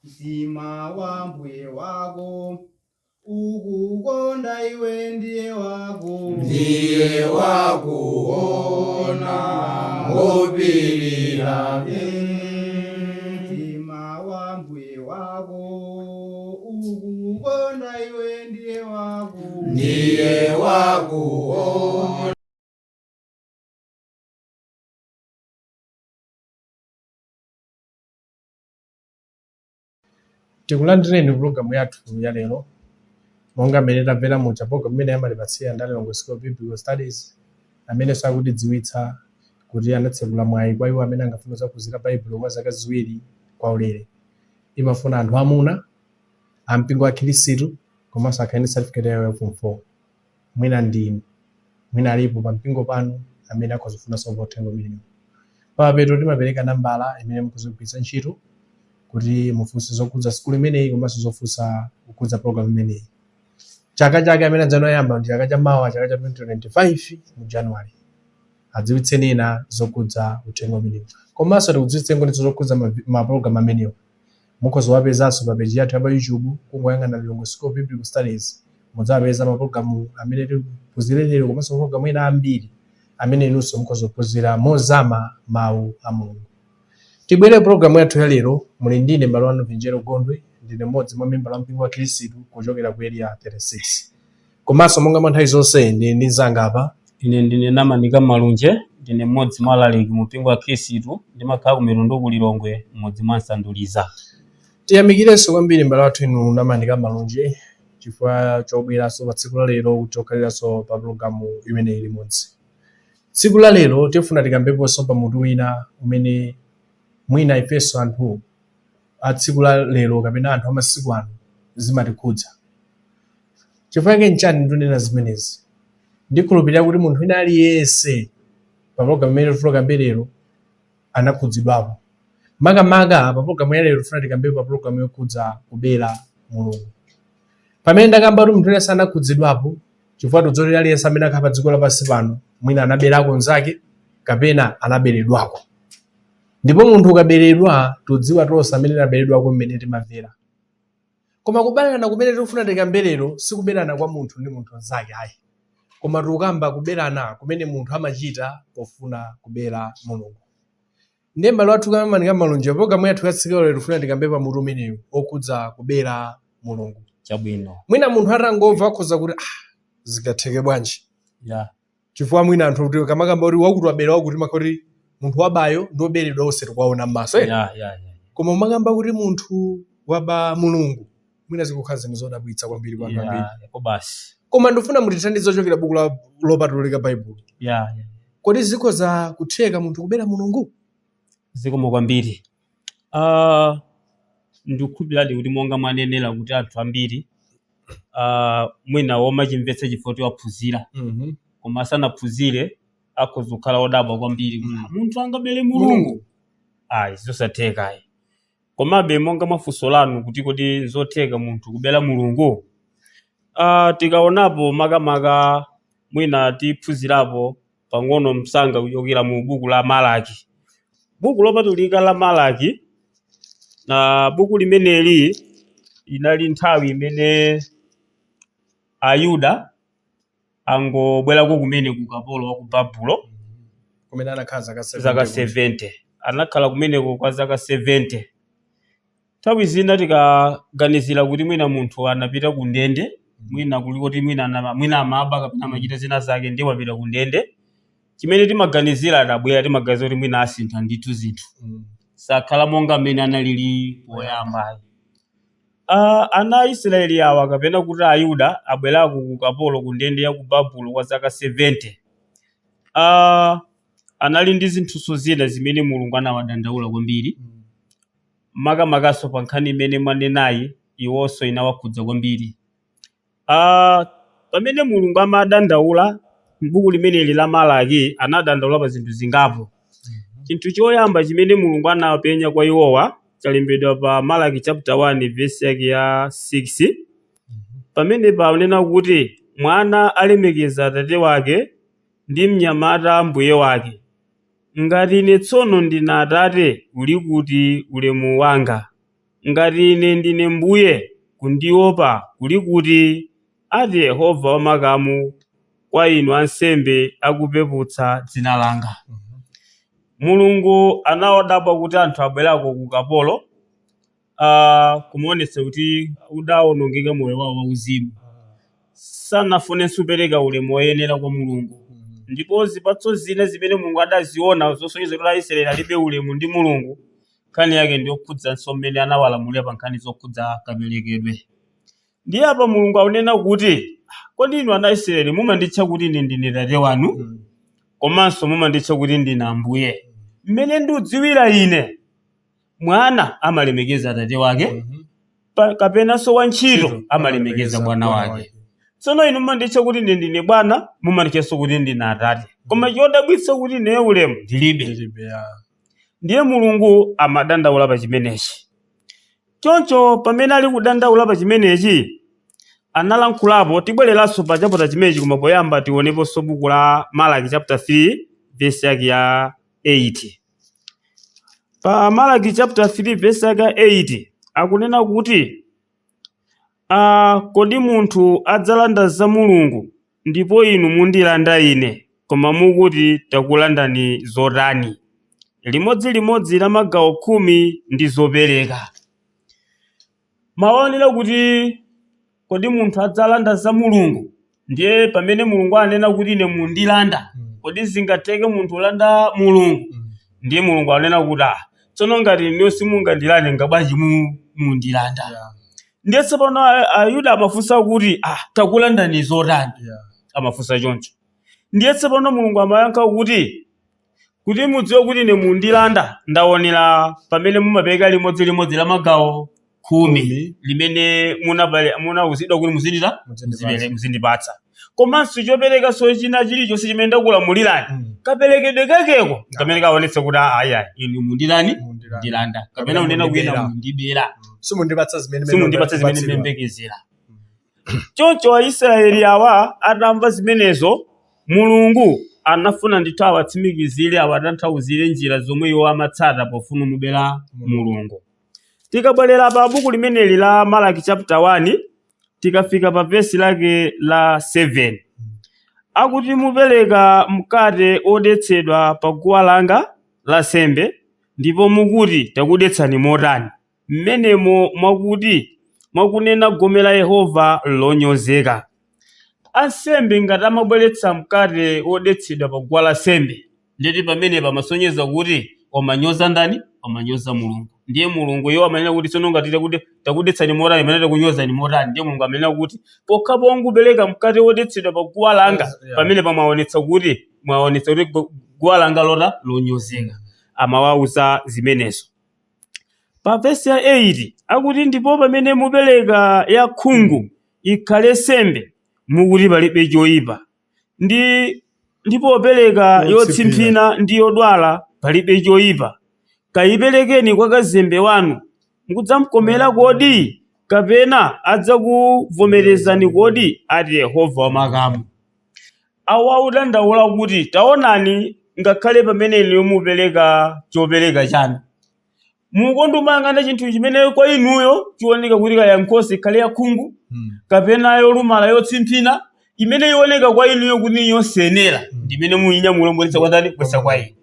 Mtima wa mbuye wako ukukonda iwe ndiye wako. Ndiye wakuona ngopirira. Mtima wa mbuye wako ukukonda iwe ndiye wako. Ndiye wakuona. Tikulandireni pulogalamu yathu ya lero. Monga mmene tamvera muja, pulogalamu imene amatipatsira ndi Lilongwe School of Biblical Studies, amene akutidziwitsa kuti anatsekula mwayi kwa iwo amene angafune kuphunzira Baibulo kwa zaka 2 kwa ulere. Imafuna anthu amuna a mpingo wa Khristu komanso akhale ndi certificate yawo ya form 4. Mwina ndinu, mwina alipo pa mpingo panu amene akhoza kufunanso kumva uthenga umenewu. Pamapeto timapereka nambala imene mukhoza kugwiritsa ntchito kuti mufunse zokhudza sukulu imeneyi komanso zofunsa kukhudza program imeneyi. Chaka chake amene adzayamba ndi chaka cha mawa, chaka cha 2025 mu January. Adziwitseni ena zokhudza uthenga umenewu. Komanso tikudziwitseni zokhudza ma program amenewa. Mukhoza kuwapezanso pa page yathu ya pa YouTube, kungoyang'ana Lilongwe School of Biblical Studies, mudzapeza mapulogalamu amene tikuphunzire lero komanso mapulogalamu ena ambiri amene inunso mukhoza kuphunzira mozama mawu a Mulungu. Tibwere pulogalamu yathu ya lero, muli ndine m'bale wanu Vinjero Gondwe, ndine mmodzi mwa membala wa mpingo wa Khristu kuchokera ku Area 36. Komanso monga mwa nthawi zonse ndili ndi mnzanga apa. Ine ndine Namanika Malunje, ndine mmodzi mwa alaliki mu mpingo wa Khristu, ndimakhala ku Mitundu ku Lilongwe, mmodzi mwa Nsanduliza. Tiyamikirenso kwambiri m'bale wathu inu Namanika Malunje chifukwa chobweranso pa tsiku la lero kuti tikhalirenso pa pulogalamu imeneyi limodzi. Tsiku la lero tifuna tikambeponso pa mutu wina umene mwina ifenso anthu a tsiku la lero kapena anthu amasiku ano zimatikhudza. Chifukwa chake nchani ndikunena zimenezi? Ndikhulupirira kuti munthu wina aliyense pa pulogalamu imene tifuna tikambe lero anakhudzidwapo. Makamaka pa pulogalamu ya lero tifuna tikambe pa pulogalamu yokhudza kubera Mulungu. Pamene ndakamba kuti munthu aliyense anakhudzidwapo, chifukwa tidziwa kuti aliyense amene akhala pa dziko lapansi pano mwina anaberako mnzake kapena anaberedwako. Ndipo munthu ukaberedwa, tudziwa tonse amene anaberedwako mmene timamvera. Koma kuberana kumene tikufuna tikambe lero sikuberana kwa munthu ndi munthu mnzake ayi, koma tikukamba kuberana kumene munthu amachita pofuna kubera Mulungu. Ndiye m'bale wathu Namanika Malunje, pulogalamu yathu ya tsiku lero tikufuna tikambe pa mutu umenewu okhudza kubera Mulungu. Chabwino. Mwina munthu atangomva akhoza kuti, ah, zingatheke bwanji? Chifukwa mwina anthu kuti kamakamba kuti wakuti wabera wakuti, makhala kuti munthu wabayo ndi oberedwa onse tikuwaona m'maso, eh? Ya. Koma umakamba kuti munthu waba Mulungu, mwina zikukhala zinthu zodabwitsa kwambiri kwa anthu ambiri. Ya, basi. Koma ndifuna mutithandize kuchokera buku la lopatulika Baibulo. Ya. Kodi zikhoza kutheka munthu kubera Mulungu? Zikomo kwambiri. Ndikukhulupiradi kuti monga mwanenera kuti anthu ambiri mwina womachimvetsa chifukwa kuti waphunzira, koma asanaphunzire akhoza kukhala odabwa kwambiri kuti munthu angabere Mulungu, ayi, zosatheka ayi. Komabe monga mwafunso lanu kuti kodi nzotheka munthu kubera Mulungu, tikaonapo makamaka mwina tiphunzirapo pang'ono msanga kuchokera mu buku la Malaki, buku lopatulika la Malaki. Na buku limeneli inali nthawi imene Ayuda angobwerako kumene ku ukapolo wa ku Babulo, kumene anakhala zaka 70. Zaka 70 anakhala kumeneko kwa zaka 70. Nthawi zina tikaganizira kuti mwina munthu anapita ku ndende, mwina kuli kuti mwina amaba kapena amachita zina zake ndiye wapita ku ndende, chimene timaganizira adabwera, timaganizira kuti mwina asintha ndithu zinthu, sakhala monga mmene analili poyamba. Ana a Israeli awa kapena kuti Ayuda abwerako ku ukapolo ku ndende ya ku Babulo kwa zaka 70. Anali ndi zinthuso zina zimene Mulungu anawadandaula kwambiri, makamakaso pa nkhani imene mwanenayi, iwonso inawakhudza kwambiri. Pamene Mulungu amadandaula m'buku limeneli la Malaki, anadandaula pa zinthu zingapo. Chinthu choyamba chimene Mulungu anapenya kwa iwowa chalembedwa pa Malaki chapter 1 verse yake ya 6, pamene paonena kuti mwana alemekeza atate wake ndi mnyamata mbuye wake. Ngati ine tsono ndine atate, uli kuti ulemu wanga? Ngati ine ndine mbuye, kundiopa kuli kuti, ati Yehova wamakamu kwa inu ansembe akupeputsa dzina langa. Mulungu anawadabwa kuti anthu abwerako ku ukapolo, kumaonetsa kuti udawonongeka moyo wawo wauzimu. Sanafunenso kupereka ulemu woyenera kwa Mulungu. Ndipo zipatso zina zimene Mulungu adaziona zosonyeza kuti Aisraeli alibe ulemu ndi Mulungu, nkhani yake ndiyokhudzanso mmene anawalamulira pa nkhani zokhudza kaperekedwe. Ndiye apa Mulungu akunena kuti, kodi inu ana Israeli mumanditcha kuti ine ndine tate wanu, komanso mumanditcha kuti ndine ambuye. Mmene ndiudziwira ine, mwana amalemekeza tate wake, kapenanso wantchito amalemekeza bwana wake. Tsono inu mumanditcha kuti ine ndine bwana, mumanditchanso kuti ndine atate. Koma chodabwitsa kuti ineyo ulemu ndilibe. Ndiye Mulungu amadandaula pa chimenechi. Choncho pamene ali kudandaula pa chimenechi, analankhulapo. Tibwereranso pa chapter chimenechi, koma poyamba tioneponso buku la Malaki chapter 3 verse yake ya 8. Pa Malaki chapter 3 verse yake ya 8 akunena kuti, kodi munthu adzalanda za Mulungu, ndipo inu mundilanda ine, koma mukuti takulandani zotani? Limodzilimodzi la magawo 10 ndi zopereka. Maonera kuti kodi munthu adzalanda za Mulungu, ndiye pamene Mulungu anena kuti ine mundilanda, kodi zingatheke munthu ulanda Mulungu? Ndiye Mulungu anena kuti tsono ngati inu simungandilande, ngabwanji mundilanda? Ndiye tsopano Ayuda amafunsa kuti, takulandani zotani? Amafunsa choncho. Ndiye tsopano Mulungu amayankha kuti, kuti mudziwe kuti ine mundilanda, ndaonera pamene mumapereka limodzilimodzi la magawo 10 limene munauzidwa kuti muzindipatsa. Komanso choperekanso china chilichonse chimene ndakulamulirani, kaperekedwe kakeko kamene kaonetsa kuti aya inu mundilani, mundilanda, kapena unena kwina mundibera, simundipatsa zimene muyembekezera. Choncho Aisraeli awa atamva zimenezo, Mulungu anafuna ndithu awatsimikizire, awatanthauzire njira zomwe iwo amatsata pofuna mubera Mulungu. Tikabwerera pa buku limeneli la Malaki chapter 1, tikafika pa vesi lake la 7, akuti mupereka mkate odetsedwa pa guwa langa la sembe, ndipo mukuti takudetsani motani? Mmenemo mwakuti mwakunena gome la Yehova lonyozeka. Ansembe ngati amabweretsa mkate wodetsedwa pa guwa la sembe, nditi pamene pamasonyeza kuti wamanyoza ndani? Wamanyoza Mulungu. Ndiye Mulungu iwo amanena kuti tsono ngati takudetsani motani, pamene takunyozani motani? Ndiye Mulungu amanena kuti pokhapo wangupereka mkate wodetsedwa pa guwa langa, pamene pamaonetsa kuti mwaonetsa kuti guwa langa lota lonyozeka. Amawauza zimenezo. Pa vesi ya 8 akuti ndipo pamene mupereka ya khungu ikhale sembe, mukuti palibe choyipa, ndipo pereka yotsimphina ndi yodwala palibe choyipa. Kayiperekeni kwa kazembe wanu, mukudzamkomera kodi? Kapena adzakuvomerezani kodi? Ati Yehova wamakamu. Awa udandaula kuti taonani, ngakhale pamene inu mupereka chopereka chanu, mukondumayang'ana chinthu chimene kwa inuyo chioneka kuti kaya nkhosa ikhale yakhungu kapena yolumala yotsimphina, imene ioneka kwa inuyo kuti yosenera, ndimene muyinyamula mbweretsa kwa ndani? Bweretsa kwa inu.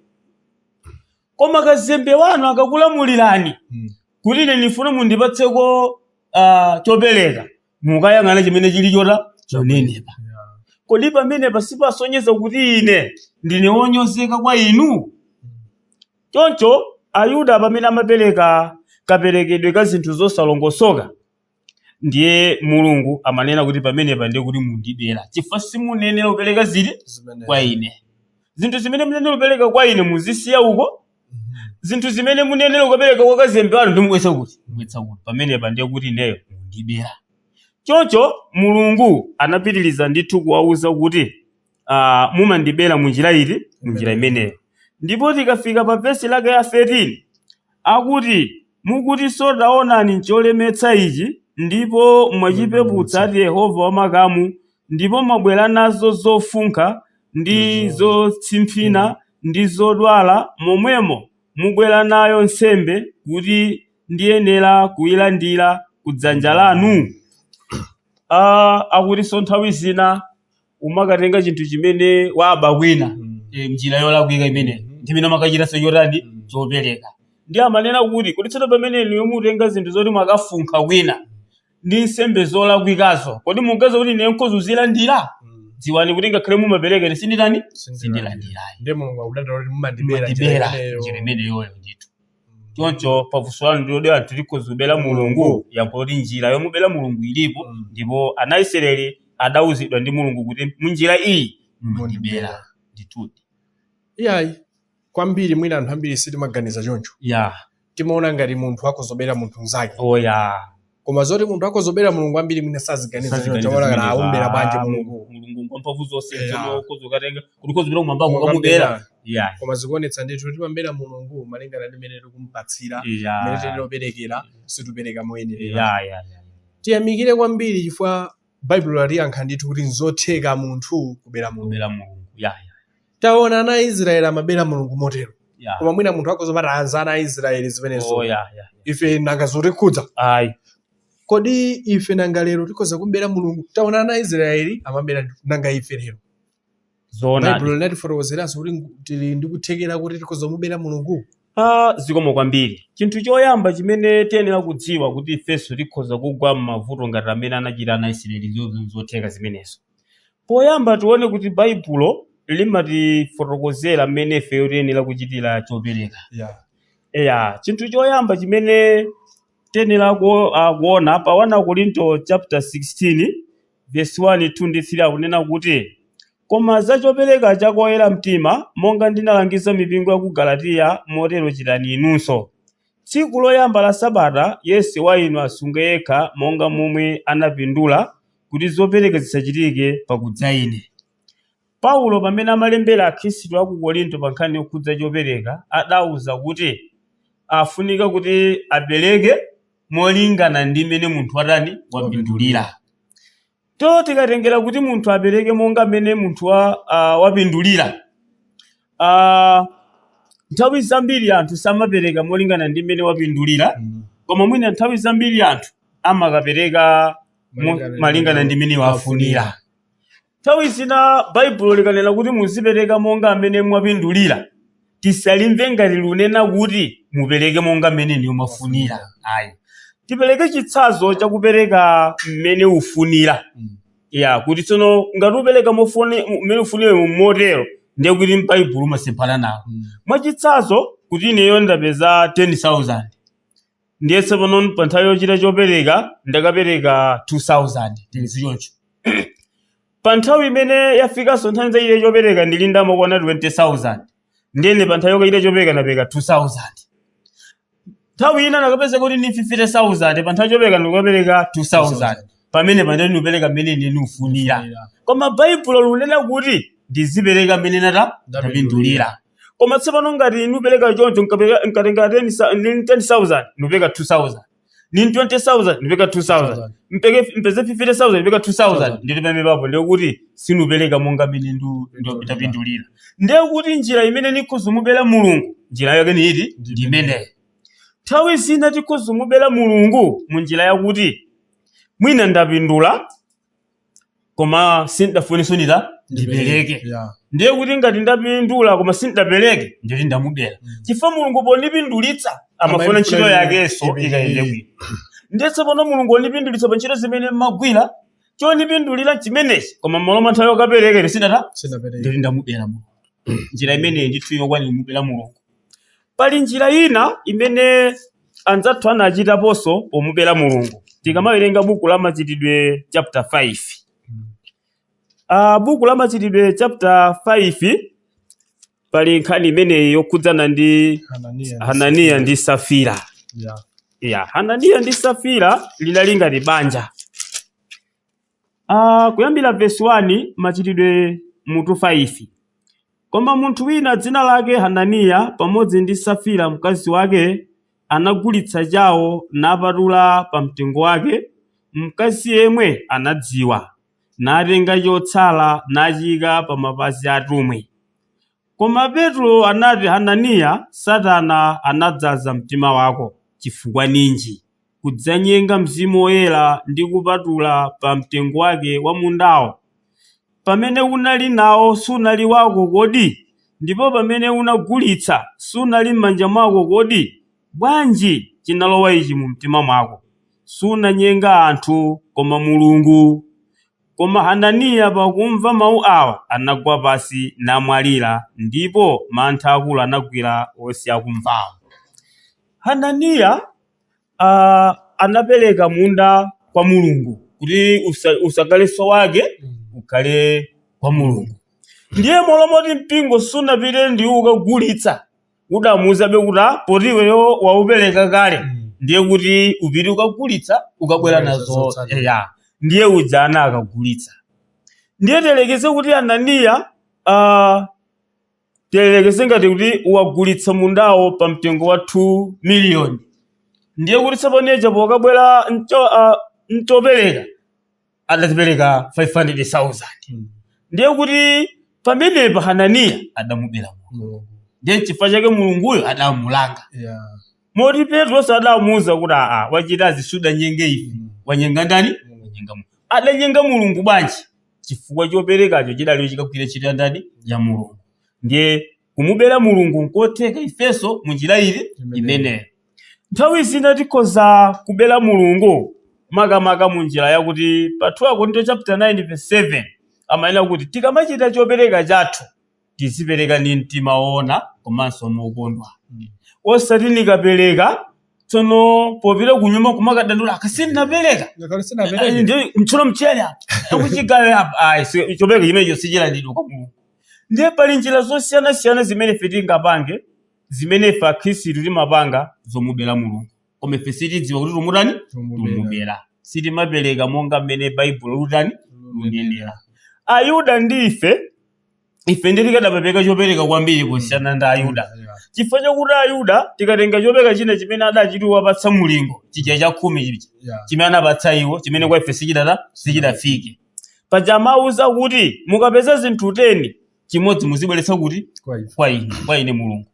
Koma kazembe wanu akakulamulirani kuti ine ndifuna mundipatseko chopereka, mukayang'ana chimene chili chota chonenepa. Kodi pamene pasipasonyeza kuti ine ndine wonyozeka kwa inu? Choncho Ayuda pamene amapereka kaperekedwe ka zinthu zosalongosoka, ndiye Mulungu amanena kuti pamenepa ndiye kuti mundibera, chifukwa simunenera kupereka zili kwa ine. Zinthu zimene munenera kupereka kwa ine muzisiya uko, zinthu zimene munenera kupereka kwa kazembe wanu ndimubwetsa kuti mubwetsa kuti. Pamenepa ndiye kuti ineyo mundibera. Choncho Mulungu anapitiriza ndithu kuwauza kuti mumandibera munjira iti, munjira imeneyo. Ndipo tikafika pa vesi lake ya 13 akuti mukuti sotaonani ncholemetsa ichi, ndipo mwachipeputsa ati Yehova wamakamu, ndipo mwabwera nazo zofunkha ndi zotsimphina ndi zodwala, momwemo mubwera nayo nsembe kuti Ndiyenera kuyilandira kudzanja lanu? Akutinso nthawi zina umakatenga chinthu chimene waba kwina, njira yolakwika imene ndimene umakachitanso chotani, chopereka. Ndi amanena kuti kodi tsono pamene inu mutenga zinthu zoti mwakafunkha kwina ndi nsembe zolakwikazo, kodi mungaze kuti ine nkhoza kuzilandira? Dziwani kuti ngakhale mumapereka, ine sinditani, sindilandirayi. Ndiye Mulungu akudandaula kuti mumandibera Mumandibera njira imeneyo. Njira imeneyoyo ndithu. Choncho pafunso lanu ndilodi anthu tikhoza kubera Mulungu, yankho kuti njira yomubera Mulungu ilipo. Ndipo ana Israeli adawuzidwa ndi Mulungu kuti munjira iyi mumandibera ndithudi. Iyayi, kwambiri mwina anthu ambiri sitimaganiza choncho. Timaona ngati munthu akhozobera munthu mnzake, oya koma zoti munthu akhozobera Mulungu, ambiri mwina saziganiza choncho. Amaona ngati aumbera bwanji Mulungu? Mulungu ngwamphamvu zonse. Yeah. Tsono ukhoza kuti ukhoza kumwamba kukamubera ya. Koma zikuonetsa ndithu timambera Mulungu malingana ndi mmene tikumupatsira, mmene tililoperekera, situpereka moyenerera. Ya. Tiyamikire kwambiri chifukwa Baibulo latiyankha ndithu kuti nzotheka munthu kubera Mulungu. Kubera Mulungu, ya. Taona ana a Israeli amabera Mulungu motero. Ya. Koma mwina munthu akhozomati anza ana a Israeli zimenezo, oh ya. ife nanga zotikhudza? Ayi. Kodi ife nanga lero tikhoza kumbera Mulungu? Taona ana a Israeli amabera, nanga ife lero? Zoonadi. Baibulo linatifotokozeranso kuti tili ndi kuthekera kuti tikhoza kumubera Mulungu. Zikomo kwambiri. Chinthu choyamba chimene tiyenera kudziwa kuti ifenso tikhoza kugwa m'mavuto ngati amene anachita ana Israeli, zotheka zimenezo. Poyamba tione kuti Baibulo limatifotokozera mmene ifeyo tiyenera kuchitira chopereka. Eya, chinthu choyamba chimene tiyenera kuona pa 1 Korinto chapter 16 verse 1, 2 ndi 3, akunena kuti, "Koma za chopereka chakoyera mtima, monga ndinalangiza mipingo ya ku Galatiya, motero chitani inunso. Tsiku loyamba la sabata yense wa inu asunge yekha monga momwe anapindula, kuti zopereka zisachitike pakudza ine." Paulo pamene amalembera akhristu a ku Korinto pa nkhani yokhudza chopereka, adawuza kuti afunika kuti apereke molingana ndi mmene munthu atani, wapindulira. To tikatengera kuti munthu apereke monga mmene munthu wapindulira, nthawi zambiri anthu samapereka molingana ndi mmene wapindulira, koma mwina nthawi zambiri anthu amakapereka malingana ndi mmene wafunira. Nthawi zina Baibulo likanena kuti muzipereka monga amene mwapindulira, tisalimve ngati lunena kuti mupereke monga mmene niyo mwafunira, ayi. Tipereke chitsanzo chakupereka mmene ufunira, ya, kuti tsono ngati upereka mmene ufunire motero, ndiye kuti m'Baibulo umasemphana nawo. Mwachitsanzo, kuti ineyo ndapeza 10,000, ndiye tsopano pa nthawi yochita chopereka ndakapereka 2000, tilizi choncho. Pa nthawi imene yafikanso nthawi zachita chopereka ndili ndamakwana 20,000, ndiyene pa nthawi yokachita chopereka ndapereka 2000. Nthawi ina nakapeza kuti ni 50,000, pa nthawi chopereka ndikukapereka 2000. Pamene pa nthawi ndikupereka mmene ine ndikufunira, koma Baibulo lunena kuti ndizipereka mmene nata ndapindulira. Koma tsopano ngati ndipereka choncho, nkatenga 10,000 ndikupereka 2000, ni 20,000 ndikupereka 2000, mpeze 50,000 ndikupereka 2000, nditi pamene papo ndiye kuti sinupereka monga mmene ndapindulira. Ndiye kuti njira imene nikhozomubera Mulungu, njira yake ni iti? Ndi imeneyi. Nthawi zina tikhozomubera Mulungu mu njira yakuti mwina ndapindula koma sindafunenso nita ndipereke. Ndiye kuti ngati ndapindula koma sindapereke, nditi ndamubera, chifukwa Mulungu pondipindulitsa amafuna ntchito yakenso ikayende bwino. Ndiye tsopano Mulungu wondipindulitsa pa ntchito zimene mmagwira, chondipindulira chimenechi, koma mmalo mwa nthawi yokapereka ine sindata Sinapereke. Nditi ndamubera Mulungu. Njira imeneyi ndithu yokwanira kumubera Mulungu. Pali njira ina imene anzathu anachitaponso pomubera Mulungu. Tikamawerenga buku la Machitidwe chapter 5, buku la Machitidwe chapter 5, pali nkhani imeneyi yokhudzana ndi Hananiya. Hananiya ndi Safira. Ya, Hananiya ndi Safira linali ngati banja. Kuyambira verse 1, Machitidwe mutu 5: "Koma munthu wina dzina lake Hananiya pamodzi ndi Safira mkazi wake anagulitsa chawo, napatula pa mtengo wake. Mkazi yemwe anadziwa, natenga chotsala nachiyika pa mapazi atumwi. Koma Petro anati, 'Hananiya, Satana anadzaza mtima wako. chifukwa ninji kudzanyenga Mzimu Woyera ndi kupatula pa mtengo wake wa mundawo? Pamene unali nawo sunali wako kodi? Ndipo pamene unagulitsa sunali m'manja mwako kodi? Bwanji chinalowa ichi mu mtima mwako? Sunanyenga anthu koma Mulungu. Koma Hananiya pakumva mawu awa anagwa pansi namwalira, ndipo mantha akulu anagwira onse akumvawo. Hananiya anapereka munda kwa Mulungu kuti usakhalenso wake, ukhale kwa Mulungu. Ndiye molomoti mpingo sunapite ndi ukagulitsa, udamuuzabe kuti poti iweyo waupereka kale, ndiye kuti upite ukagulitsa ukabwera nazo. Zotsatira. Ya, ndiye uja ana akagulitsa. Ndiye telekeze kuti Ananiya telekeze ngati kuti wagulitsa mundawo pa mtengo wa 2 miliyoni, ndiye kuti tsopano pokabwera mchopereka adazipereka 500,000. Ndiye kuti pamenepa Hananiya adamubera Mulungu. Mulungu. Ndiye chifukwa chake Mulunguyo adamulanga. Moti Petro sadamuwuza kuti aa, wachitazi sudanyenge ife, wanyenga ndani? Wanyenga Mulungu. Adanyenga Mulungu bwanji? Chifukwa choperekacho chidali chikagwira ntchito ya ndani? Ya Mulungu. Ndiye kumubera Mulungu nkotheka ifenso munjira ili imeneyo. Nthawi zina tikhoza kubera Mulungu makamaka munjira yakuti pa 2 Akorinto chapter 9 verse 7 amanena kuti tikamachita chopereka chathu tizipereka ndi mtima woona komanso mokondwa, osati nikapereka tsono popita kunyumba kumakadandaula akasindinapereka. Ngakhale sinapereke. Mtsono mchere apa akuchigayo apa, ayi, chopereka chimenecho sichilandidwa kwa Mulungu. Ndiye pali njira zosiyanasiyana zimene ife tingapange, zimene ife akhristu timapanga zomubera Mulungu, koma ife sitidziwa kuti tumutani? Tumubera. Tumubera. Sitimapereka monga mmene Baibulo lutani? Lunenera. Ayuda ndi ife, ife ndi tikadapereka chopereka kwambiri kusiyana ndi Ayuda, chifukwa chokuti Ayuda tikatenga chopereka china chimene adachiti wapatsa mulingo chija cha khumi chija chimene anapatsa iwo, chimene kwa ife sichidafike paja, amawuza kuti mukapeza zinthu 10, chimodzi muzibweretsa kuti? Kwa ife. Kwa ine Mulungu.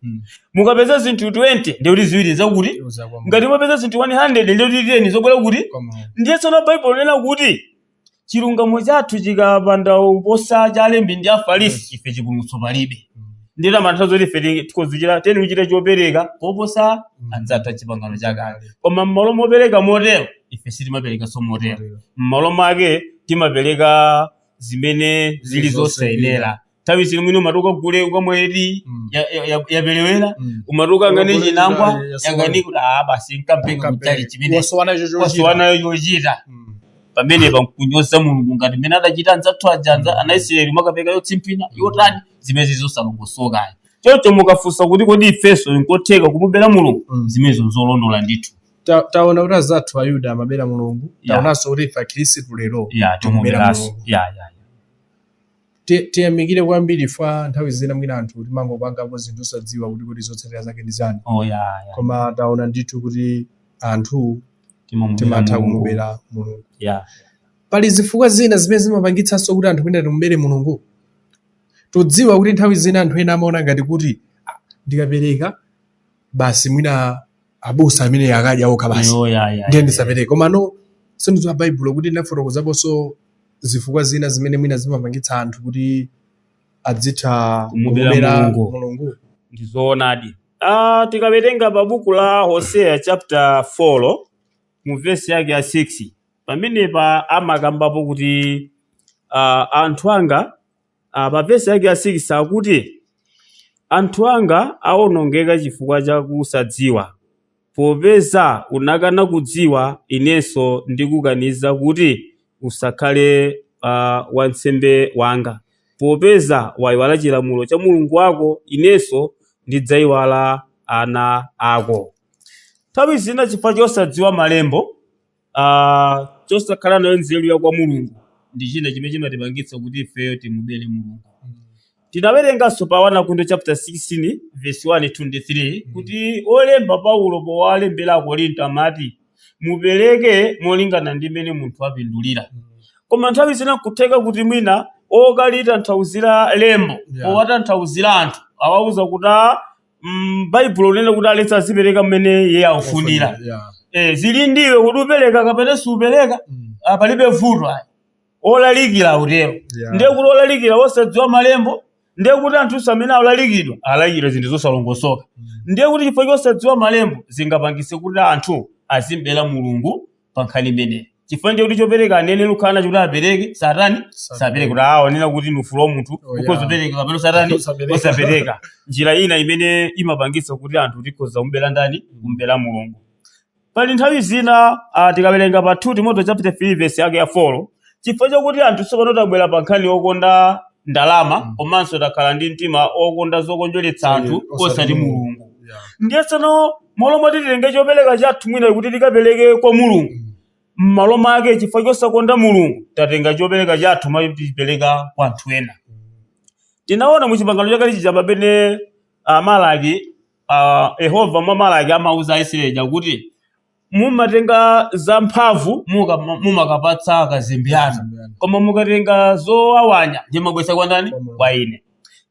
Mukapeza zinthu 20, ndikuti ziwiri zakuti? Uza kwa Mulungu. Ngati mupeza zinthu 100, ndikuti 10 zobwera kuti? Kwa Mulungu. Ndiye tsono Baibulo linena kuti chilungamo chathu chikapanda kuposa cha alembi ndi Afarisi, ife chipulumutso palibe. Ndiye tamatha zoti ife tikozuchira teni kuchita chopereka koposa anzathu a chipangano chakale, koma m'malo mopereka motero ife sitimaperekanso motero. M'malo mwake timapereka zimene zili zosayenera. Nthawi zino mwini umati ukagule ukamweri yapelewera, umati ukangane Ukagule chinangwa yasowana. yangani kuti basi nkampeka kuchali chimene Wasowana icho chochita. wasowana chochita. Pamenepa nkunyoza Mulungu ngati mmene adachita anzathu ajanza ana Israeli, makapeka yotsimphina yotani, zimene zosalongosokayi. Choncho mukafunsa kuti kodi ifenso nkotheka kumubera Mulungu, zimenezo nzolondola ndithu. Taona kuti azathu Ayuda amabera Mulungu. Taonanso kuti ife akhristu lero ya tikumubera tumuberanso. Mulungu. Ya. Tiyamikire kwambiri fa nthawi zina mwina anthu timangopangapo zinthu osadziwa kuti zotsatira zake ndi zani. Oh, ya. Koma taona ndithu kuti anthu timamubera timatha Mulungu. kumubera Mulungu. Pali zifukwa zina zimene zimapangitsanso kuti anthu mwina timubere Mulungu. Tudziwa kuti nthawi zina anthu ena amaona ngati kuti "Ah, ndikapereka basi mwina abusa amene akadya okha basi, Oh, ya. ndiye ndisapereke." Koma no, sindidziwa Baibulo kuti linafotokozaponso zifukwa zina zimene mwina zimapangitsa anthu kuti adzitha kumubera kumubera Mulungu. Mulungu. Ndizoonadi. Tikawerenga pa buku la Hosea chapter 4 mu vesi yake ya 6, pamenepa amakambapo kuti anthu anga pa vesi yake ya 6 akuti, "Anthu anga awonongeka chifukwa cha kusadziwa. Popeza unakana kudziwa, inenso ndikukaniza kuti usakhale wansembe wanga. Popeza wayiwala chilamulo cha Mulungu wako, inenso ndidzayiwala ana ako." Nthawi zina chifukwa chosadziwa malembo, chosakhala nayo nzeru ya kwa Mulungu, ndi china chimene chimatipangitsa kuti ifeyo timubere Mulungu. Tinawerenganso pa 1 Korinto chapter 16 verse 1 2 ndi 3 kuti olemba Paulo powalembera Akorinto amati mupereke molingana ndi mmene munthu apindulira. Koma nthawi zina nkutheka kuti mwina okalita nthauzira lembo powatanthauzira anthu awauza kuti Baibulo linena kuti aliyense azipereka mmene iye akufunira. Zili ndiwe kuti upereka kapena supereka. Palibe vuto ayi. Olalikira akutero. Ndiye kuti olalikira osadziwa malembo, ndiye kuti anthu amene akulalikidwa alalikira zinthu zosalongosoka. Ndiye kuti chifukwa chosadziwa malembo zingapangise kuti anthu azimbera Mulungu pa nkhani imeneyi. Chifukwa ndiye kuti chopereka anene lukhana kuti apereke, satani sapereke kuti awa anena kuti ndi ufulu wa munthu ukhoza kupereka kapena satani osapereka. Njira ina imene imapangisa kuti anthu tikhoza kumbera ndani? Kumbera Mulungu. Pali nthawi zina tikawerenga pa 2 Timoteo chapter 3 verse yake ya 4, chifukwa chokuti anthu tsopano tabwera pa nkhani yokonda ndalama komanso takhala ndi mtima okonda zokondweretsa anthu osati Mulungu. Ndiye tsono malo moti titenge chopereka chathu mwina kuti tikapereke kwa Mulungu, m'malo mwake chifukwa chosakonda Mulungu tatenga chopereka chathu mwa tichipereka kwa anthu ena. Tinaona mu chipangano chakale chija pamene Malaki, Yehova mwa Malaki amauza Aisraeli kuti mumatenga zamphamvu mumakapatsa akazembe anu, koma mukatenga zowawanya ndimabwesa kwa ndani? Kwa ine.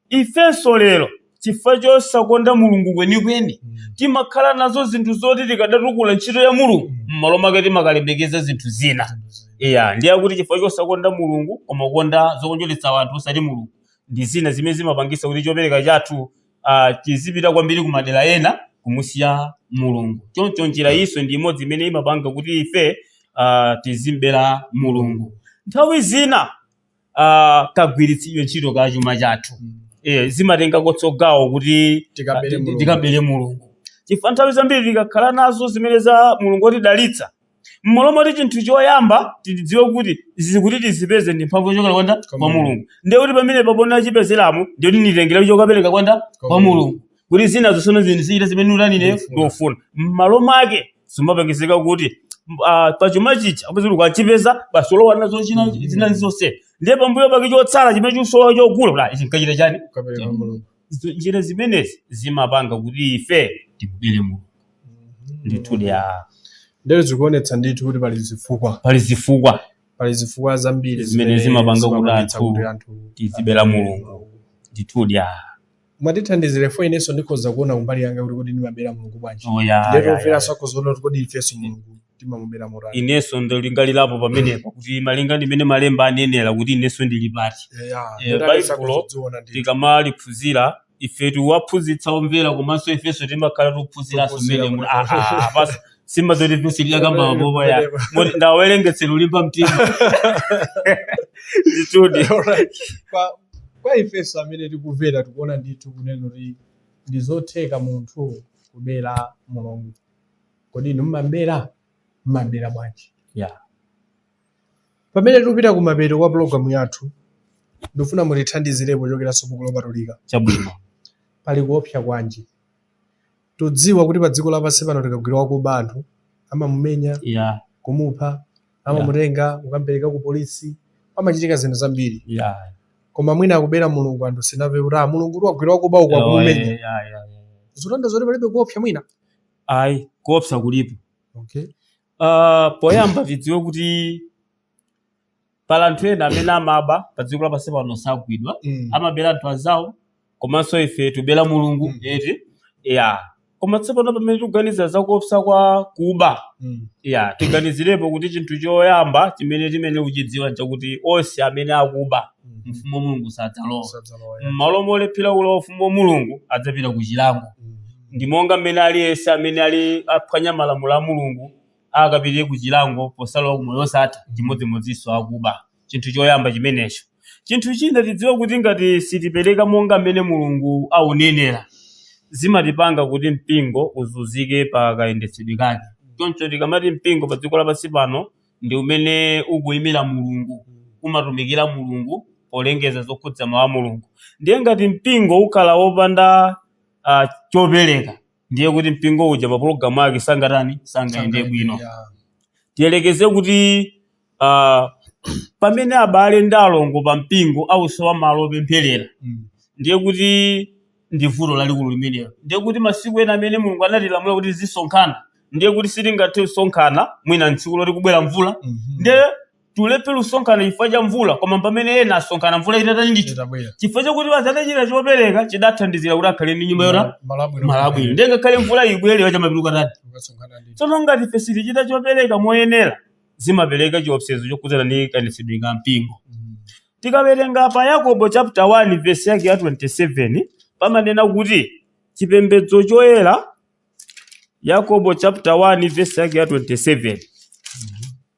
Ifenso lero chifukwa chosakonda Mulungu kwenikweni timakhala nazo zinthu zoti tikadatukula ntchito ya Mulungu, m'malo mwake timakalemekeza zinthu zina. Iya, ndiye kuti chifukwa chosakonda Mulungu koma kukonda zokondweretsa anthu osati Mulungu ndi zina zimene zimapangisa kuti chopereka chathu chizipita kwambiri kumadera ena kumusiya Mulungu. Choncho njira iso ndi imodzi imene imapanga kuti ife tizimbera Mulungu. Nthawi zina kagwiritsidwe ntchito ka chuma chathu zimatenga kotsogawo kuti tikabere Mulungu. Chifukwa nthawi zambiri tikakhala nazo zimene za Mulungu otidalitsa, m'malo moti chinthu choyamba tidziwe kuti zikuti tizipeze ndi mphamvu yochokera kwanda kwa Mulungu, ndiye kuti pamene papona chipezeramo ndiye kuti nitengera chokapereka kwanda kwa Mulungu, kuti zina zosona zinthu zichita zimene ulanine ndofuna. M'malo mwake zimapangisika kuti pachuma chicha apezera ukachipeza basi ulowa nazo zina zonse, ndiye pambuyo pake chotsala chimene chikusowa chogula kuti ichi nkachita chani. Njira zimenezi zimapanga kuti ife tikubere Mulungu. Ndithudi Ndero zikuonetsa ndithu kuti pali zifukwa. Pali zifukwa. Pali zifukwa zambiri zimene zimapanga kuti anthu tizibera Mulungu. Ndithudi Mwatithandizire fo inenso ndikhoza kuona kumbali yanga kuti kodi ndimabera Mulungu bwanji. Ndero omveranso akhoza kuona kuti kodi ifenso Mulungu timamubera motani. Inenso ndilingalirapo pamenepo kuti malinga ndi mmene malemba anenera kuti inenso ndili pati. Baibulo tikamaliphunzira ife tiwaphunzitsa omvera komanso ifenso timakhala tikuphunziranso mmene basi simazoti ifenso tidakamba mabobo ya moti ndawerengetsera ulimba mtima. Ndithudi. Kwa ifenso amene tikumvera tikuona ndithu kunena kuti ndi zotheka munthu kubera Mulungu. Kodi inu mmabera? Mmabera bwanji? Pamene tikupita kumapeto kwa pulogalamu yathu, ndifuna mutithandizirepo kuchokeranso buku lopatulika. Chabwino. Pali kuopsa kwanji? Tudziwa kuti pa dziko lapansi pano tikagwira wakuba anthu amamumenya, kumupha, amamutenga kukampereka ku polisi, pamachitika zinthu zambiri. Koma mwina akubera Mulungu anthu sinamve kuti Mulungu wagwira wakuba uku akumumenya. Zotanda zoti palibe kuopsa mwina? Ayi, kuopsa kulipo. Poyamba tidziwe kuti pali anthu ena amene amaba pa dziko lapansi pano sagwidwa, amabera anthu anzawo, komanso ife tubera Mulungu eti. Koma tsopano pamene tikuganiza za kuopsa kwa kuba, tiganizirepo kuti chinthu choyamba chimene timene kuchidziwa nchakuti onse amene akuba mfumu wa Mulungu sadzalowa. M'malo molephera kulowa ufumu wa Mulungu adzapita ku chilango. Ndi monga mmene aliyense amene ali aphwanya malamulo a Mulungu akapitire ku chilango posalowa ku moyo osatha, chimodzimodzinso akuba. Chinthu choyamba chimenecho. Chinthu china tidziwe kuti ngati sitipereka monga mmene Mulungu aunenera, zimatipanga kuti mpingo uzunzike pa kayendetsedwe kake. Choncho tikamati mpingo pa dziko lapansi pano ndi umene ukuyimira Mulungu, umatumikira Mulungu polengeza zokhudza mawu a Mulungu. Ndiye ngati mpingo ukhala wopanda chopereka, ndiye kuti mpingo uja pa pologalamu yake sangatani, sangayende bwino. Tiyelekeze kuti pamene abale ndi alongo pa mpingo ausowa malo opempherera, ndiye kuti ndi vuto lalikulu limenelo. Ndiye kuti masiku ena amene Mulungu anatilamula kuti tizisonkhana, ndiye kuti sitingathe kusonkhana mwina tsiku loti kubwera mvula. Ndiye Tulephera kusonkhana chifukwa cha mvula, koma pamene ena asonkhana mvula itatani ndithu. Itabwera. Chifukwa chakuti atachita chopereka chidathandizira kuti akhale ndi nyumba yota Malo abwino. Malo abwino. Ndiye ngakhale mvula ibwere chamapiruka tani. Ukasonkhana ndi. Tsono ngati ife sitichita chopereka moyenera, zimapereka chiopsezo chokhudzana ndi kayendetsedwe ka mpingo. Tikawerenga pa Yakobo chapter 1 verse yake ya 27, pamanena kuti chipembedzo choyera. Yakobo chapter 1 verse yake ya 27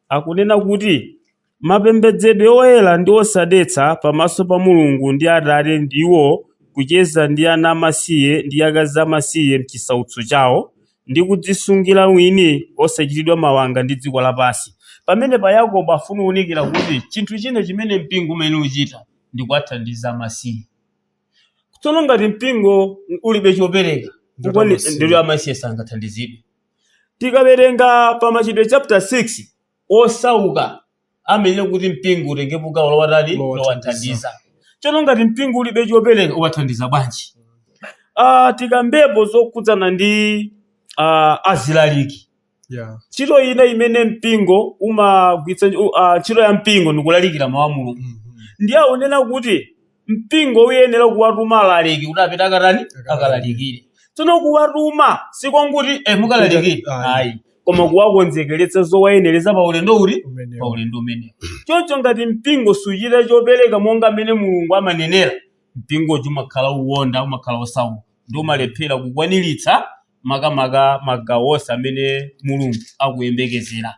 akunena kuti mapembedzedwe oyera ndi osadetsa pamaso pa Mulungu ndi Atate ndiwo kucheza ndi ana amasiye ndi akazi amasiye mchisautso chawo, ndi kudzisungira mwini osachitidwa mawanga ndi dziko lapansi. Pamene pa Yakobo afuna kuwunikira kuti chinthu china chimene mpingo umene uchita ndi kuwathandiza amasiye. Tsono ngati mpingo ulibe chopereka, Ndoti amasiye. ndilo amasiye sangathandizidwe. Tikawerenga pa Machitidwe chapter 6, osauka amene kuti mpingo utengepo gawo lowatani? Lowathandiza. Lowathandiza. Tsono ngati mpingo ulibe chopereka, uwathandiza bwanji? Tikambepo zokhudzana ndi azilaliki. Ntchito ina imene mpingo umagwiritsa, ntchito ya mpingo ndikulalikira mawu a Mulungu. Ndiye akunena kuti mpingo uyenera kuwatuma alaliki kuti apite akatani? Akalalikire. Tsono kuwatuma sikonguti mukalalikire, Ayi. ayi, koma kuwakonzekeretsa zowayenereza pa ulendo uri Umenewo. pa ulendo umenewo. Choncho ngati mpingo suchita chopereka monga mmene Mulungu amanenera, mpingocho umakhala uwonda, umakhala osauka, ndi umalephera kukwaniritsa makamaka magawo onse amene Mulungu akuyembekezera.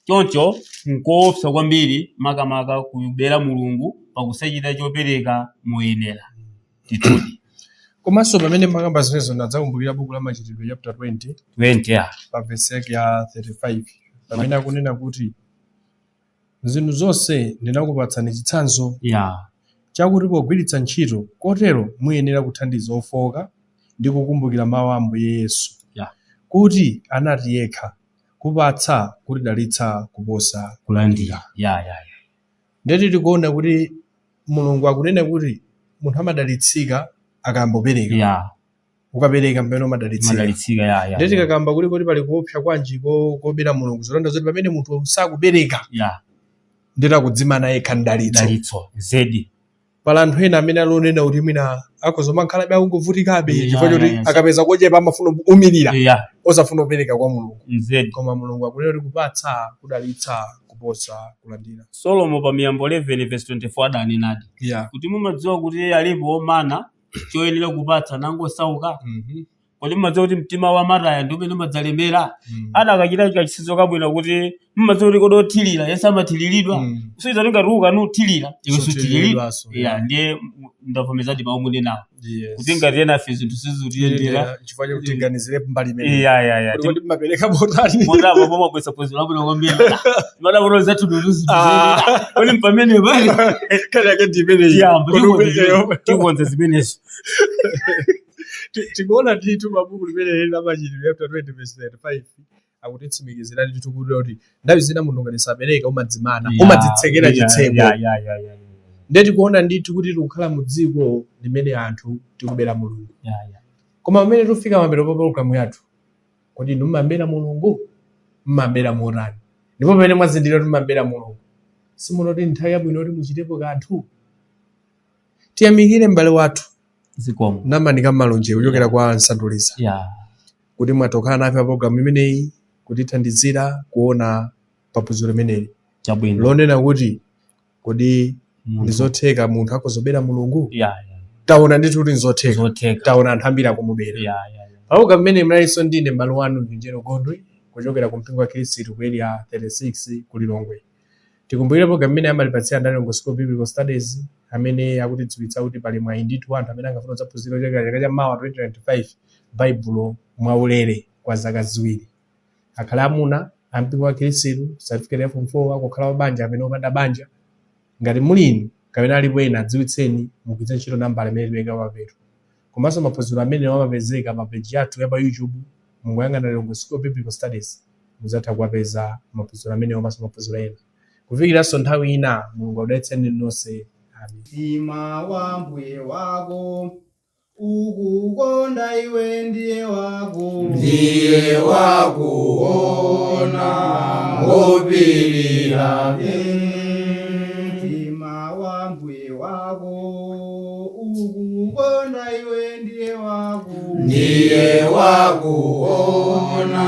Choncho nkoopsa kwambiri makamaka kubera Mulungu pakusachita chopereka moyenera ndithudi. Komanso pamene makamba zimenezo, ndadzakumbukira buku la Machitidwe chapter 20, 20 ya. pa verse yake ya 35, pamene akunena kuti zinthu zonse ndinakupatsani chitsanzo chakuti pogwiritsa ntchito kotero muyenera kuthandiza ofowoka ndi kukumbukira mawu a Ambuye Yesu, kuti anati yekha, kupatsa kutidalitsa kuposa kulandira. Ya. Ndeti tikuona kuti Mulungu akunena kuti munthu amadalitsika akambopereka. Ukapereka mmene umadalitsika. Madalitsika, ya. Ndeti kakamba kuti kodi pali kuopsa kwanji kobera Mulungu, zolonda zoti pamene munthu sakubereka, ndeti akudzimana yekha mdalitso. Dalitso zedi. Pala anthu ena amene alonena kuti mwina akhoza makhalabe akungovutikabe chifukwa choti akapeza kochepa amafuna kuumirira, osafuna kupereka kwa Mulungu. Zedi. Koma Mulungu akunena kuti kupatsa kudalitsa kuposa kulandira. Solomo pa Miyambo 11 verse 24 adanenadi kuti mumadziwa kuti alipo omana choyenera kupatsa nangosauka? Kodi mumadziwa kuti mtima wa mataya ndi umene umadzalemera? Adakachita kachitsanzo kabwino kuti mumadziwa kuti kodi othirira yense amathiriridwa? Usaiza ngati ukanuthirira iwe suthiriridwa. Suthiriridwanso. Ya, ndiye ndavomezadi mawu munenawo kuti ngati ena afe zinthu sizikutiyendera Chifukwa chakuti tiganizire mbali imene ya. kuti kodi mumapereka motani? Motapo pomabwesa phunziro labwino kwambiri, madapo zathu kodi mpamene pali Kale yake ndi imeneyi. tiyamba Kodi tikonza zimenezo. Tikuona ndithu mabuku limene la Machitidwe chapter 20 verse 35 akutitsimikizira ndithu kuti nthawi zina munthu ngati sapereka umadzimana, umadzitsekera chitseko. Ya. Ndiye tikuona ndithu kuti tikukhala mu dziko limene anthu tikubera Mulungu. Ya. Koma pamene tikufika mapeto pa pologalamu yathu, kodi inu mmabera Mulungu? Mmabera motani? Ndipo pamene mwazindikira kuti mmabera Mulungu, simunoti nthawi yabwino kuti muchitepo kanthu? Tiyamikire m'bale wathu Zikomo. Namanika Malonje kuchokera kwa Nsanduliza kuti mwatokhala nafe pa pologalamu imeneyi kutithandizira kuona paphunziro limeneli Chabwino. lonena kuti kodi Munthu. ndizotheka munthu akozobera Mulungu? Ya. Taona ndithu kuti nzotheka. Zotheka. Taona anthu ambiri akumubera. Ya. Pauka mmene mnalinso ndine m'bale wanu Njero Gondwe kuchokera ku mpingo wa Khristu ku Area 36 ku Lilongwe. Tikumbukire program imene amatipatsira Ndalongo School of Biblical Studies, amene akutidziwitsa kuti pali mwayi ndithu anthu amene angafuna kudzaphunzira kuchokera chaka cha mawa 2025 Baibulo mwaulere kwa zaka 2, akhale amuna ampingo wa Khristu, certificate ya form 4, akukhala wabanja amene opanda banja. Ngati muli inu kapena alipo ena, adziwitseni mugwiritse ntchito nambala imene tipereka papeto. Komanso maphunziro amene amapezeka pa page yathu ya pa YouTube, mungoyang'ana Lilongwe School of Biblical Studies, mudzatha kuwapeza maphunziro amenewo komanso maphunziro ena. Kufikiranso nthawi ina, Mulungu akudalitseni nonse. Amen. Mtima wa mbuye wako ukukonda iwe ndiye wako, Ndiye wakuona ngopirira. Ndiye wakuona.